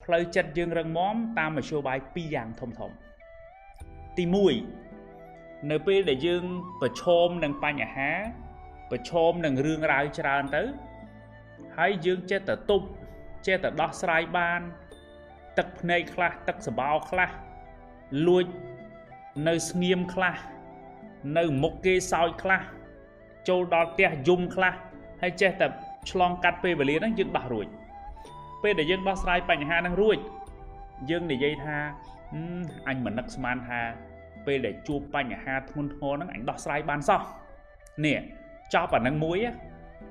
ផ្លូវចិត្តយើងរឹងមាំតាមមធ្យោបាយពីរយ៉ាងធំធំ។ ទី1 នៅពេលដែលយើងប្រឈមនឹងបញ្ហា ប្រឈមនឹងរឿងរ៉ាវច្រើនទៅ ហើយយើងចេះតែទប់ ចេះតែដោះស្រាយបាន ទឹកភ្នែកខ្លះ ទឹកសបោខ្លះ លួចនៅស្ងៀមខ្លះ នៅមុខគេសោចខ្លះ ចូលដល់ផ្ទះយំខ្លះ ហើយចេះតែឆ្លងកាត់ពេលវេលាហ្នឹង យើងដោះរួច។ ពេលដែលយើងដោះស្រាយបញ្ហាហ្នឹងរួច យើងនិយាយថា អញមិននឹកស្មានថាពេលដែលជួបបញ្ហាធ្ងន់ធ្ងរហ្នឹង អញដោះស្រាយបានសោះនេះ។ ចប់អាហ្នឹងមួយ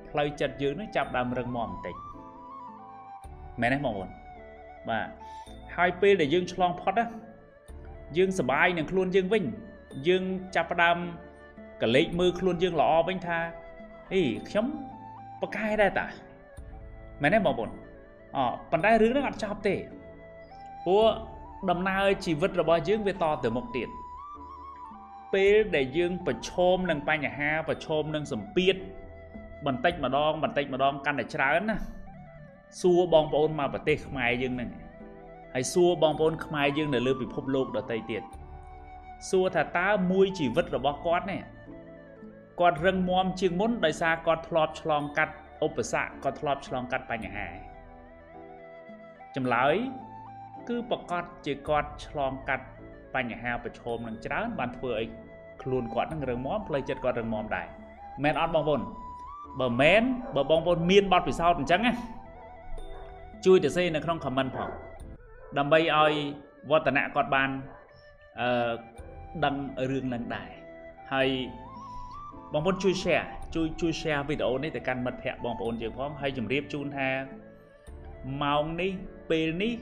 ផ្លូវចិត្តយើងនឹងចាប់ដើមរឹងមាំបន្តិច មែនទេបងប្អូន? បាទ ហើយពេលដែលយើងឆ្លងផុតណា យើងសប្បាយនឹងខ្លួនយើងវិញ យើងចាប់ផ្ដើមកលេចមើលខ្លួនយើងល្អវិញថា អេ ខ្ញុំប្រកែដែរតា មែនទេបងប្អូន? អប៉ុន្តែរឿងហ្នឹងអត់ចប់ទេ ព្រោះដំណើរជីវិតរបស់យើងវាតទៅមុខទៀត។ ពេលដែលយើងប្រឈមនឹងបញ្ហា ប្រឈមនឹងសម្ពាធបន្តិចម្ដង បន្តិចម្ដង កាន់តែច្រើនណា សួរបងប្អូនមកប្រទេសខ្មែរយើងហ្នឹង ហើយសួរបងប្អូនខ្មែរយើងនៅលើពិភពលោកដទៃទៀត សួរថាតើមួយជីវិតរបស់គាត់នេះ គាត់រឹងមាំជាងមុន ដោយសារគាត់ធ្លាប់ឆ្លងកាត់ឧបសគ្គ គាត់ធ្លាប់ឆ្លងកាត់បញ្ហា? ចម្លើយគឺប្រកាសជាគាត់ឆ្លងកាត់បញ្ហាប្រឈមនឹងច្រើន បានធ្វើឲ្យខ្លួនគាត់នឹងរឹងមាំ ផ្លូវចិត្តគាត់រឹងមាំដែរ មែនអត់បងប្អូន? បើមែន បើបងប្អូនមានបទពិសោធន៍អញ្ចឹងណា ជួយទៅសេនៅក្នុង comment ផង ដើម្បីឲ្យវឌ្ឍនៈគាត់បានអឺដឹងរឿងនឹងដែរ។ ហើយបងប្អូនជួយ share ជួយ share វីដេអូនេះទៅកាន់មិត្តភ័ក្តិបងប្អូនយើងផង។ ហើយជម្រាបជូនថា ម៉ោងនេះ ពេលនេះ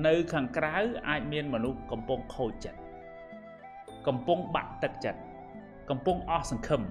នៅខាងក្រៅអាចមានមនុស្សកំពុងខូចចិត្ត កំពុងបាក់ទឹកចិត្ត កំពុងអស់សង្ឃឹម